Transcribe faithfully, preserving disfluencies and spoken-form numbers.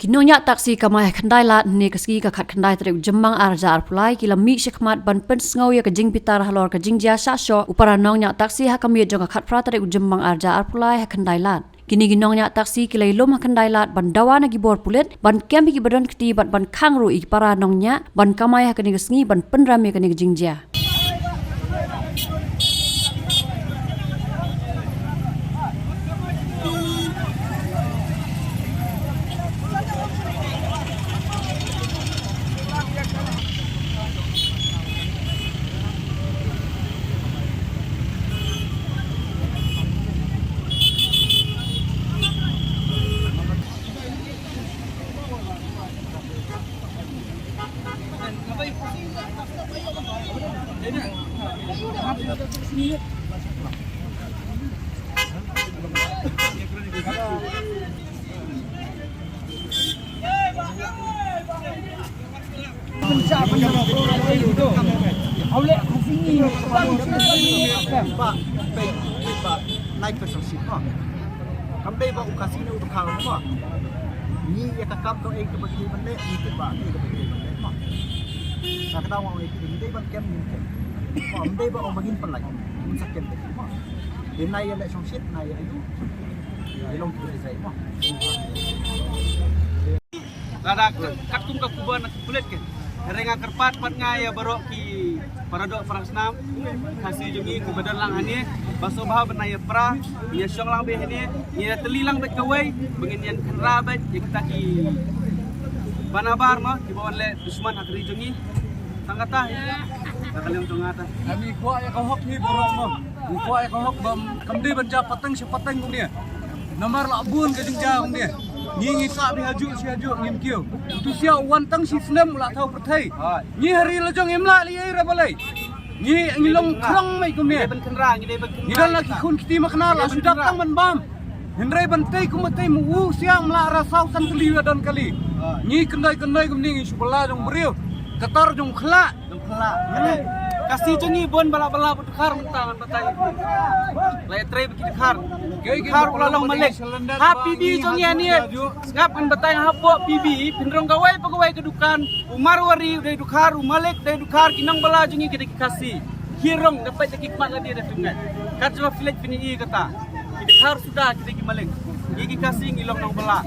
Ki nongñiah taxi kamai ha Khyndailad hynne ka sngi ka khatkhyndai tarik u Jymmang arhajar arphew lai ki la mih shakhmat ban pynsngew ïa ka jingbitar halor ka jingjia shah shoh u para nongñiah taxi ha ka miet jong ka khatphra tarik u Jymmang arhajar arphew lai ha Khyndailad. Kine ki nongñiah taxi ki la ïalum ha Khyndailad ban dawa na ki bor pulit ban kem ïa kiba don kti bad ban khang ruh ïa ki para nongñiah ban kamai ha kane ka sngi ban pynrem ïa kane ka jingjia. Kam dei ba u Khasi ne u Dkhar mo. Ngi ïa ka kam ka eng kaba ngi ban leh, ngi tip ba ngi kaba ngi ban leh mo. Sa ka daw ngi ngi dei ban kem ngi kem. Mo, kam dei ba ong ba ngin pynlait. Ngin sa kem mo. Dei na ïa leh shongshit, na ïa ayu. Ïa long tu dei mo. Lada kat kum ka khubor na pulit ke. Hynrei nga kyrpad pat nga ïa baroh ki para doh para snam Khasi jong ngi kiba don lang hangne ba sngewbha ban ïa pra, ïa shong lang beit hangne, ïa tylli lang beit kawei ba ngin ïa khynra beit ïa kita kiba nabar mo kiba wan leh dusman ha ka ri jong ngi. Tang kata ïa ka liang jong nga ta. Kami kwah ïa ka hok hi baroh mo. Ngi kwah ïa ka hok bym kam dei ban jia pateng shi pateng kumne. Namar la bun ka jingjia kumne. Ngi ngi sah beit hajuh shi hajuh ngim kiew. Tu sia u wan tang shi snem la thaw pyrthei. Ngi ha ri la jong im lah lei ei re balei. Ngi ngi long khlong mei kumne. Ngi dei ban kynra, ngi dei ban kynra. Ngi don la ki khun kti makna la shu dap tang ban bam. Hynrei ban tei kum tei mu u siang mla ra saw san tylli wa don kali. Ngi kyndai kyndai kumne ngi shu bala jong briew. Katar jong khla. Jong khla. Khasi jong ngi bun bala bala bu Dkhar mynta ngan batai. Lai trei baki Dkhar. Dkhar u la long malik. Ha P B jong ngi ani. Sngap ngan batai ha po P B pynrong kawei pa kawei ka dukan. U Marwari u dei Dkhar, u malik u dei Dkhar, ki nongbala jong ngi ki dei ki Khasi. Ki rong da peit da ki khmat lade da tungai. Kat jong village pini i kata. Ki Dkhar suda ki dei ki malik. Ngi ki Khasi ngi long nongbala.